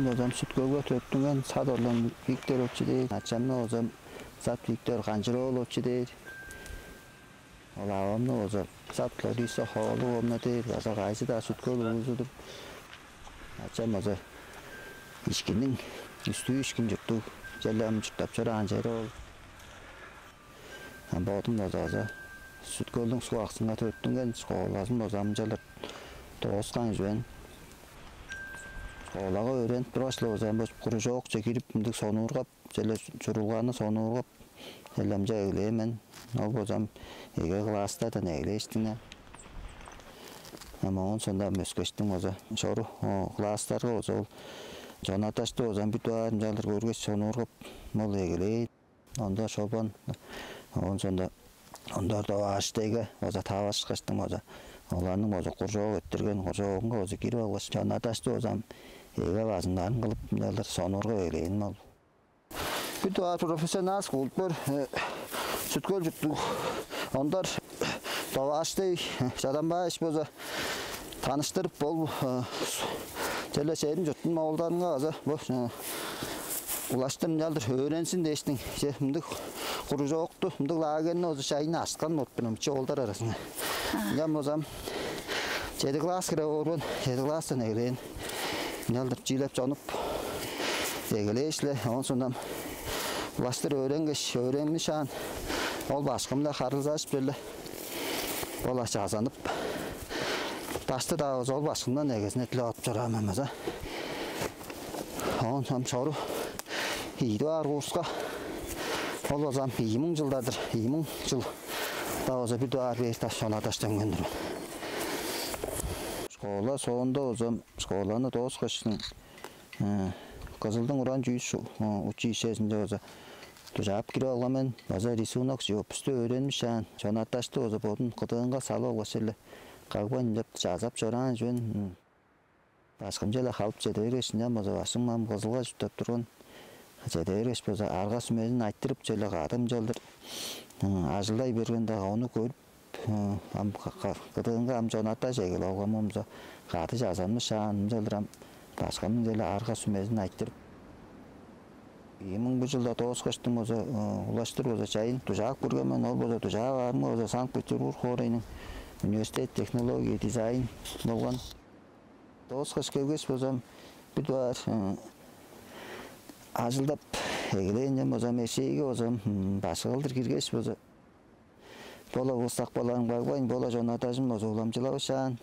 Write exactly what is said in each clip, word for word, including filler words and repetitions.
Озам Сүт-Хөлге төрүттүнген Сат Орлан Викторович дээр, ачамны озам Сат Виктор Канчыр-оолович дээр. Ол авамны оза Сат Лариса Хоолуковна дээр, база кайызы-даа Сүт-Хөл улузу-дур. Ачам оза Ишкинниң, Үстүү-Ишкин чурттуг, черле ам чурттап чораан чери ол. Ам бодум база оза Сүт-Хөлдүң Суг-Аксынга төрүттүнген, школазын база ам черле дооскан чүве мен. Школага өөренип тургаш-ла, база ам бо кружокче кирип, мындыг сонуургап, черле чурулганы сонуургап, черле ам чаа эгелээн мен. Ол база ам эге класстардан эгелээштиң-не. Ам оон соонда ам өскештиң база чору, о, класстарга база ол чонаташты база ам бир дугаар ынчалдыр көргеш, сонуургап, ол эгелээн. Онда шолбан, оон соонда ондар Товааштайга база таварышкаштың база, оларның база кружок эрттирген кружогунга база кирип алгаш, чонаташты база ам эге базымдарын кылып, ынчалдыр сонуургап эгелээн ол. Бир дугаар профессиональный клубтар, э, Сүт-Хөл чурттуг, ондар Товааштай Чадамбаевич база таныштырып, ол, э, черле черим чуртун моолдарынга база бо, э, улаштыр ынчалдыр өөрензин дээштиң, че, мындыг кружокту, мындыг лагерьни база чайын ачыткан болуп турар мен, че, оолдар аразынга. Ынчан база ам чеди класс кире боор мен, чеди класстан эгелээн. Ынчалдыр чиилеп чонуп эгелээш-ле, оон соонда ам улаштыр өөренгеш, өөренмишаан, ол башкым-биле харылзажып черле, ол-ла чазанып, дашты-даа база ол башкымдан эгезинде дилеп алып чораан мен база. Оон ам чору ийи дугаар курска, ол база ам ийи муң чылда-дыр, ийи муң чылда база бир дугаар бээр даш, чонаташ дөмген-дир мен. Школа соонда база ам школаны дооскаштың, э, Кызылдың уран чүүл шу-, э, училищезинче база дужаап кирип алган мен. База рисунок, живописьти өөренмишаан, чонаташты база бодум кыдыынга салып алгаш, черле кагбайн ынчап чазап чораан чүве мен. Башкым черле халып чеде бергеш, ынчан база башкым ам Кызылга чурттап турган. Чеде бергеш база арга-сүмезин айтырып, черле кады ынчалдыр, ы, ажылдай берген-даа, ону көрүп, ы, ам ка-, ка-, кыдыынга ам чонаташ эгелеп алган болза, кады чазанмышаан, ынчалдыр ам башкымның черле арга-сүмезин айтырып, ийи муң бир чылда дооскаштың база, ы, улаштыр база чайын дужаап көрген мен. Ол база дужаап аарымга база Санкт-Петербург хоорайның университет технология, дизайн болган. Дооскаш келгеш база ам бир дугаар, ы, ажылдап эгелээн мен база ам, Эршээге база ам, м, башкы кылдыр киргеш база, бо-ла улустапкаларым кагбайн, бо-ла чонатажым база уламчылавышаан.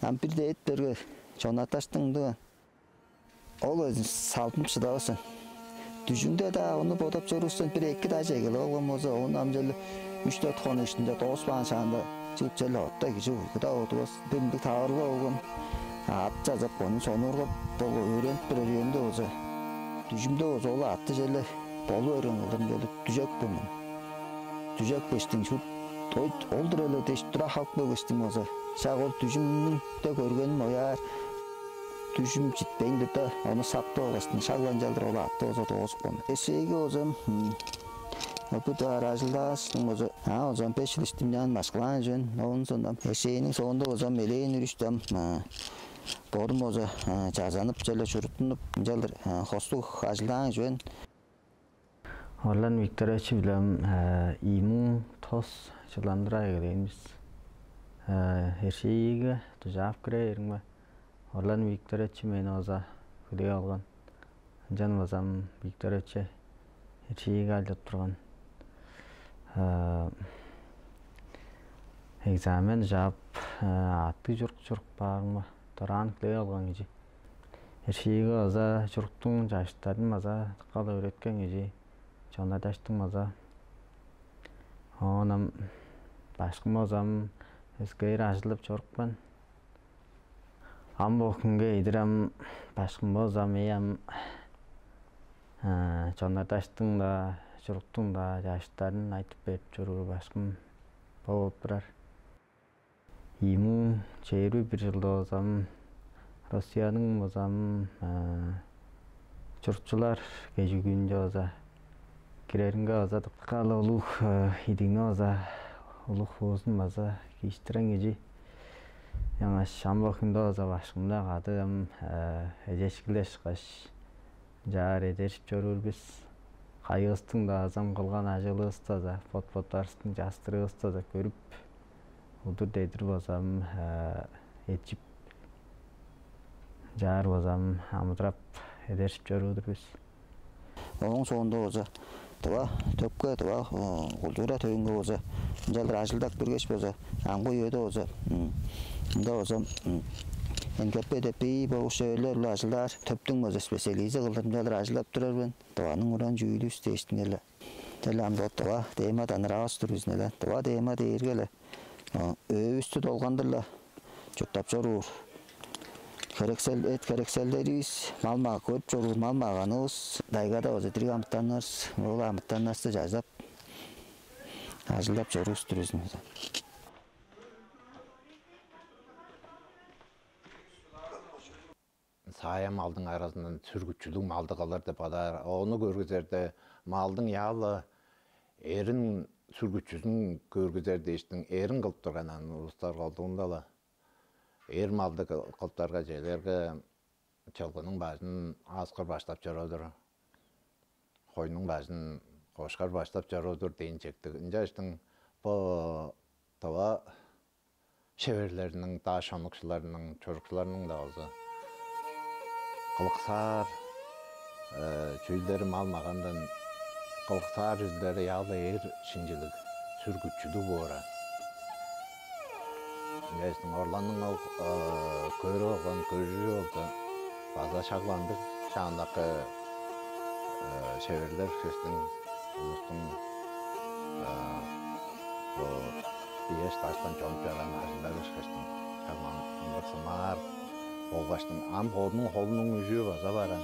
Ам бир-ле эт берге, чонаташтың ындыг ол салдынып шыдавас сен. Дүжүңде-даа ону бодап чоруур сен, бир-эки дажы эгелеп алган болза, ону ам черле үш-дөрт хонук иштинде дооспаан шаанда, чыып черле отта кижи уйгу-даа одувас. Бир мындыг таварылга болган, аът чазап, ону сонуургап, ол өөренип турар үемде болза, дүжүмде болза, ол аътты черле болу берген кылдыр черле дүжепкен мен. Дүжепкештиң шуут, ой, ол-дур эле дээш, тура халып келгештиң болза, шак ол дүжүмде көргеним ояар, дүжүм читпейн турда, ону сактып алгаштың, шак-ла ынчалдыр ол аътты болза доозупкан мен. Эршээге болза ам, м, бир дугаар ажылдааштың болза, а, болза ам беш чыл иштинде ам башкылаан чүве мен. Оон соонда ам Эршээниң соонда болза ам элээн үрүштү ам, а, бодум болза, а, чазанып, черле чуруттунуп, ынчалдыр, а, хостуг ажылдаан чүве мен. Орлан Викторович-биле ам, э, ийи муң тос чылдан тура эгелээн бис. Э, Эршээге дужаап кире бээримге, Орлан Викторович мени база хүлээп алган. Ынчан база ам Викторович Эршээге ажылдап турган. Э, экзамен дужаап, э, аъттыг чурук чуруп баарымга, дораан хүлээп алган кижи. Эршээге база чуруктуң чажыттарын база дыка-ла өөреткен кижи, чонаташтың база. Оон ам башкым болза ам өскээр ажылдап чорупкан. Ам бо хүнге чедир ам башкым болза ам, эй, ам, а, чонаташтың-даа, чуруктуң-даа чажыттарын айтып берип чоруур башкым бо болуп турар. Ийи муң чээрби бир чылда болза ам, Россияның болза ам, а, чурукчулар кежигүнче база киреринге база дыка-ла улуг, а, идигни база, улуг хуузун база кииштирген кижи. Янаш амбы хүнде база башкымда кады ам эдешкилешкаш, чаар эдерип чоруур бис. Кайывыстың-даа азам кылган ажылывысты база, бот-боттарывыстың частырыывысты база көрүп, удур-дедир базам эдип, чаар базам амыдырап, эдерип чоруур бис. Ооң соонда болза, тыва төпке, тыва культура төвүнге болза, ынчалдыр ажылдап киргеш болза, амгы үеде болза, мында болза, НКП деп бии болуш эвелер-биле ажылдаар төптүң болза специализи кылдыр ынчалдыр ажылдап турар мен. Тываның уран чүүлүс дээштиң эле. Черле ам бо тыва темадан ыравас турбузун эле. Тыва тема дээрге эле өөбүстү долгандыр-ла чурттап чоруур. Херексел, эт херекселдеривис, мал-мага көрүп чоруур мал-маганывыс, тайгада база дириг амытаннарывыс, ол амытаннарывысты чажап, ажылдап чоруур-дур бис. Саая малдың аразындан сүргүчүлүг малды кылыр деп бодаар. Ону көргүзерде, малдың яалы эрин сүргүчүзүн көргүзер дээштиң, эрин кылып турган аны улустар колдуунда-ла. Эр малды кылыптарга, челерге чылгының бажын ааскыр баштап чорудур, хойнуң бажын кошкар баштап чорудур дээн чектиг. Ынчаштың бо тыва шеверлерниң, даш онукчуларының, чурукчуларның-даа болза кылыксаар чүүлдери мал-магандан, кылыксаар чүүлдери яалы эр шинчилиг, сүргүчүлүг боор. Ынчаштың орларның ол көрүп алган көрүжү болза база шагландыг, шаандакы шеверлер ышкаштың, улустуң бо биеш даштан чонуп чораан ажылдары ышкаштың шагландыг, сымаар болгаштың, ам холунуң холунуң үжүү база баран,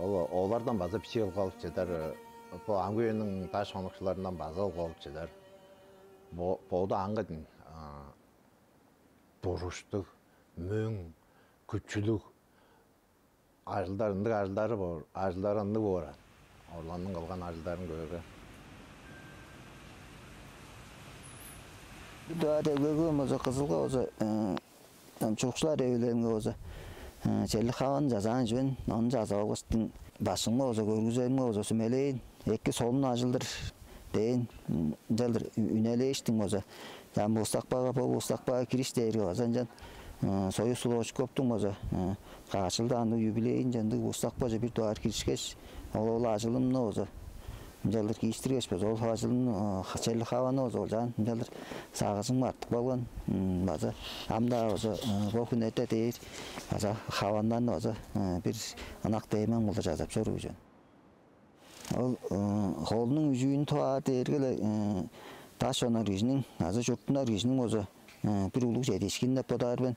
ол олардан база бичии ылгалып чыдар, бо амгы үениң даш онукчуларындан база ылгалып чыдар. Боду аңгы дин буруштуг, мөң, күчүлүг ажылдар, ындыг ажылдары боор, ажылдары ындыг боор. Орларның кылган ажылдарын көөрге. Даа делгеге болза, Кызылга болза, чурукчулар эвилеринге болза, черлик хаван чазаан чүвен, ону чазап алгыштың, башкымга болза, көргүзеримге болза, сүмелээн, эки солун ажылдыр дээн, ынчалдыр үнелээштиң болза, ам бустакпага, бо бустакпага кириш дээрге база ынчан Союз Лочковтуң база каачылдаан юбилейин чандыг бустакпаже бир дугаар киришкеш, ол ол ажылымны база ынчалдыр кииштиргеш база, ол ажылымны, черлик хаваны база ол чаан ынчалдыр сагыжым артып калган. База ам-даа база бо хүннерде дээр база хаваннарны база бир ынак дээмен кылдыр чазап чоруур чон. Ол холунуң үжүүн тываар дээрге-ле, даш онар кижиниң азы чурттунар кижиниң болза бир улуг чедиишкин деп бодаар мен.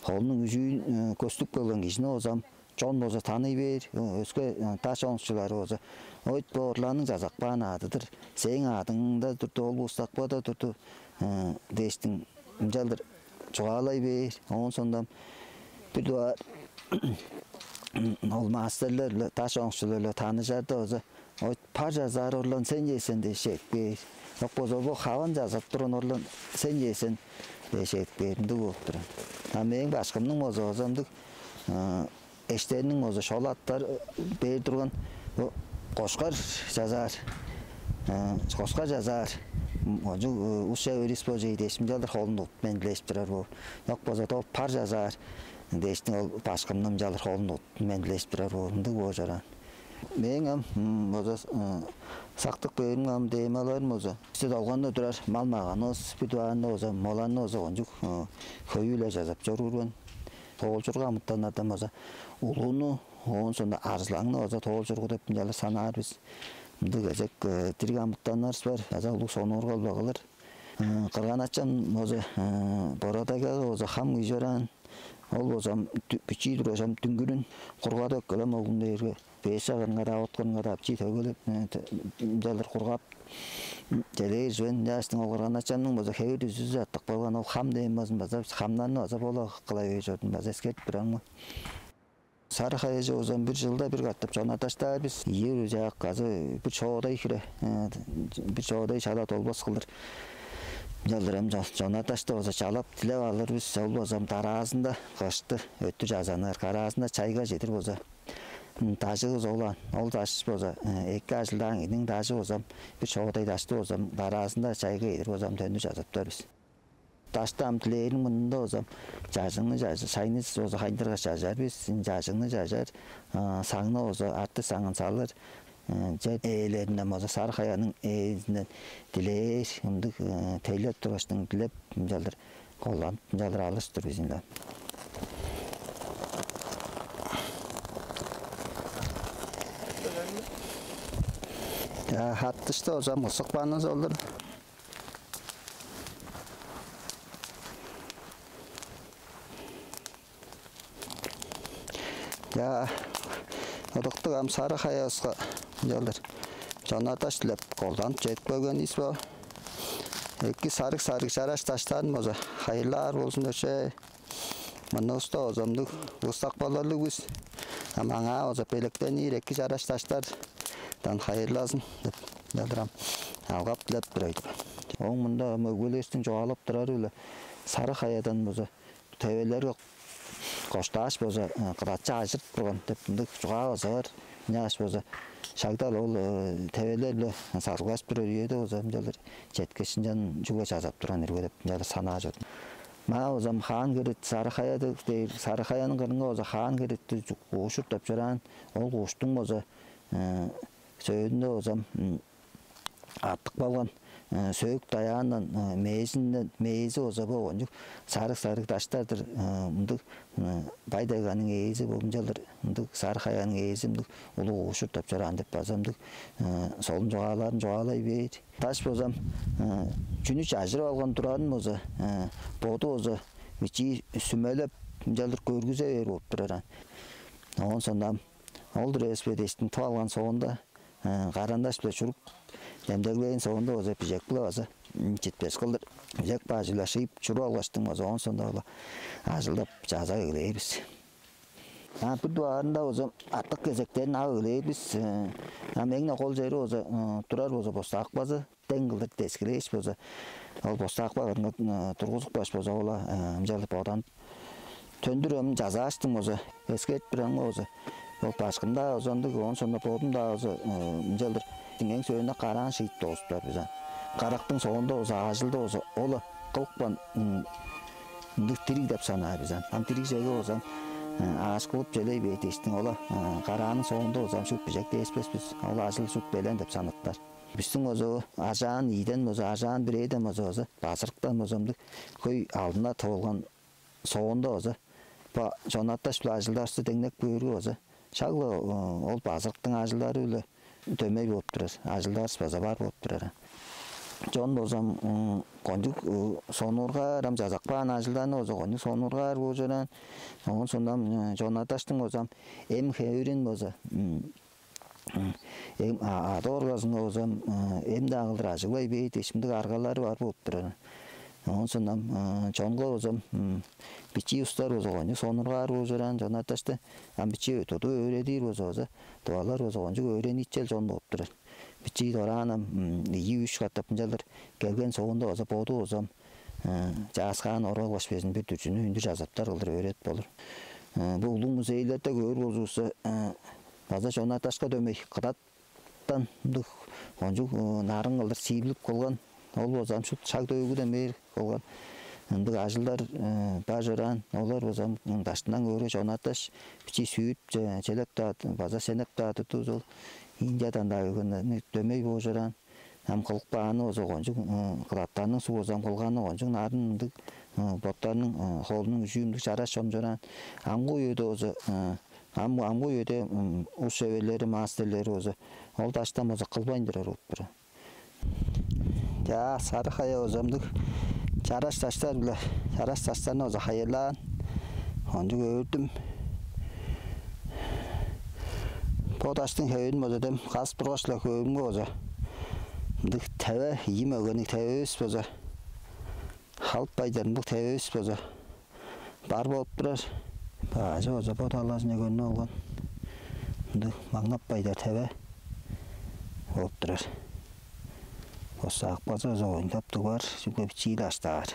Холунуң үжүүн көстүп келген кижини болза ам чон болза таный бээр, өске даш онукчулары болза: «Ойт, бо орларның чазап каан аадыдыр, сээң аадыңда турду, ол бустакпада турду» дээштиң, ынчалдыр чугаалай бээр. Оон сондам бир дугаар ол маастерлер-биле, даш онукчулар-биле таныжарда база: «Ой, пар чазаар орлан сен чейсен» дээш чедип кээр. Чок болза: «Бо хаван чазап турган орлан сен чейсен» дээш чедип кээр. Ындыг болуп турар. А мээң башкымның болза база ындыг эштериниң болза шола аттар бээр турган, бо кошкар чазаар, кошкар чазаар, кончуг ус-ча өрүс бо чей дээш, ынчалдыр холун тудуп мендилежип турар боор. Чок болза: «Доо пар чазаар» дээштиң, ол башкымны ынчалдыр холун тудуп мендилежип турар боор. Ындыг боор чораан. Мээң ам база сактып кээримге, ам темаларым болза, бисте долганда турар мал-маганывыс, бир дугаарында болза моланы болза кончуг хөйү-ле чазап чоруур мен. Тоолчурга амытаннардан база улуну, оон соонда арзылаңны база тоолчургу деп ынчалдыр санаар бис. Мындыг кезек дириг амытаннарывыс бар, база улуг сонуургал-биле кылыр. Кырган-ачам болза Бородайгага болза хам киижи чораан. Ол болза ам бичии тургаш, ам дүңгүрүн кургадып эккелем, оглум дээрге, беш чагырынга-даа, от кырынга-даа бичии төгелеп, ынчалдыр кургап, чедер чүвен. Ынчааштың ол кырган-ачамның болза хевир-дүзүзү артып калган, ол хам дээн базын база, хамнарны база бо-ла кыла бээр чордум, база эскертип турарым ол. Сарыг хаяже болза бир чылда бир катап чонар-даштаар бис. Ийи үрү чаак азы бир чоодай хире, бир чоодай шала долбас кылдыр Ынчалдыр ам чо-, чонар-дашты болза чалап дилеп алыр бис, ол болза ам дараазында кышты өттүр чазаныр, дараазында чайга чедир болза, м, дажывыс ол аан. Ол даш болза, э, эки ажылдаан кижиниң дажы болза ам, бир шоодай дашты болза ам, дараазында чайга чедир болза ам, төндүр чазаптар бис. Дашты ам дилээриң мурнунда болза ам, чажыңны чажы-, шайны болза хайындыргаш чажар бис, чажыңны чажар, а, саңны болза, арты саңын салыр, э, чер ээлеринден болза, Сарыг-Хаяның ээзинден дилээр, ындыг, э, тейлеп тургаштың дилеп, ынчалдыр колданып, ынчалдыр алыштыр бис ында. Чаа, хаттышты болза ам кысып каанывыс ол-дур. Чаа, ыдыктыг ам Сарыг-Хаявыска ынчалдыр чонар-даш дилеп, колдадып чедип келгенивис бо. Эки сарыг-сарыг чараш даштарын болза хайырлаар болзун, дээш. Мурнувуста болза ындыг устак боларлыг бис. Ам аңаа болза белеткенир эки чараш даштардан хайырлазын деп, ынчалдыр ам алгап-дилеп турар-дыр. Ооң мурнунда ам өгбелеривистиң чугаалап турары-биле Сарыг-Хаядан болза тевелерге коштааш болза, э, кыдатчы ажырып турган деп мындыг чугаа база бар. Ынчангаш болза шагда-ла ол, э, тевелер-биле сагылгаш турар үеде болза, ынчалдыр четкеш, ынчан чүгле чазап турган ирге деп, ынчалдыр санаажы-дыр. Маа болза ам Хаан Херет, Сарыг-Хая дээр, Сарыг-Хаяның кырынга болза Хаан Херетти куушур деп чораан, ол куштуң болза, э, сөөлүнде болза ам, м, артып калган, э, сөөк-даяандан, э, мээзинден, мээзи болза бо кончуг сарыг-сарыг даштар-дыр, э, мындыг, э, Бай-Тайганың ээзи бо, ынчалдыр мындыг Сарыг-Хаяның ээзи мындыг улуг куушур деп чораан деп база мындыг, э, солун чугааларын чугаалай бээр. Даш болза ам, э, чүнү чажырып алган турарын болза, э, боду болза бичии сүмелеп, ынчалдыр көргүзе бээр болуп турар аан. Оон соонда ам ол-дур эвес бе дээштиң тып алган соонда, э, карандаш-биле чуруп, демдеглээн соонда болза бижек-биле база, м, читпес кылдыр бижек бажы-биле шыйып чуруп алгаштың болза, оон соонда ол-ла ажылдап чазап эгелээр бис. А бир дугаарында болза артык кезектерин ап эгелээр бис. Э, ам эң-не кол чери болза, э, турар болза бостаакпазы, дең кылдыр дескилээш болза, ол бостаакпа кырынга, э, тургузупкаш болза, ол-ла, э, ынчалдыр боданып, төндүр ам чазааштың болза, эскертип турарымга болза, ол башкым-даа болза ындыг, оон соонда бодум-даа болза, э, ынчалдыр эң сөөлүнде караан шыйып доозуптар бис аан. Карактың соонда болза, ажылды болза, ол-ла кылыпкан, м, ындыг дириг деп санаар бис аан. Ам дириг черге болза, э, аш кылып чүлей бээр дээштиң, ол-ла, э, карааның соонда болза ам шуут бижек дээспес бис. Ол ажыл шуут белен деп санаттар. Бистиң болза, ажаан ийден болза, ажаан бирээден болза, болза, базырыктан болза, мындыг хөй алдында тывылган соонда болза, ба, чонар-даш-биле ажылдаарывысты деңнеп көөрге болза, шак-ла, ы, ол базырыктың ажылдары-биле дөмей болуп турар, ажылдаарывыс база бар болуп турар. Чон болза, м, кончуг, ы, сонуургаар, ам чазап каан ажылдарны болза, кончуг сонуургаар боор чораан. Оон соонда, м, чонар-даштың болза, эм-хевирин болза, м, Эм, а, ада-оргазынга болза, э, эм-даа кылдыр ажыглай бээр дээш, мындыг аргалары бар болуп турар. Оон соонда, э, чонга болза, м, бичии улустар болза, кончуг сонуургаар боор чораан, чонар-дашты ам бичии тудуп өөредир болза, болза, тывалар болза, кончуг өөреникчел чон болуп турар. Бичии дораан ам, м, ийи-үш катап ынчалдыр келген соонда болза, боду болза, э, чааскаан оралгаш безин бир дүрзүнү үндүр чазаптар кылдыр өөредип болур. Э, бо улуг музейлерде көөр болзувусса, э, база чонар-дашка дөмей кыдаттан мындыг кончуг, э, нарын кылдыр сиирлип кылган, ол болза ам шуут шаг төөгүден бээр кылган ындыг ажылдар, э, бар чораан. Олар болза ам даштындан көөрге, чонар-даш бичии сүүрүп, че-, челеп-даа, база сенеп-даа турдувус ол. Индиядан-даа келген дөмей боор чораан. Ам кылып кааны болза кончуг, ы, кыдаттарның суг болза ам кылганы кончуг нарын ындыг, ы, боттарының, ы, холунуң үжүү ындыг чараш чон чораан. Амгы үеде болза, ы, ам, амгы үеде, м, ус-шеверлери, мастерлери болза ол даштан болза кылбайн турар болуп турар. Чаа, Сарыг-Хая болза ындыг чараш даштар-биле, чараш даштарны болза хайырлаан. Кончуг өөрдүм. Бо даштың хевин болза дем казып тургаш-ла көөрүмге болза, ындыг теве, ийи мөгениң тевевис болза, халып байдыр ындыг тевевис болза бар болуп турар. Бажы болза бо талазынче көрнүп алган. Ындыг маңнап байдыр теве болуп турар. Бо саак база оза оюндап тугар, чүгле бичии даштаар.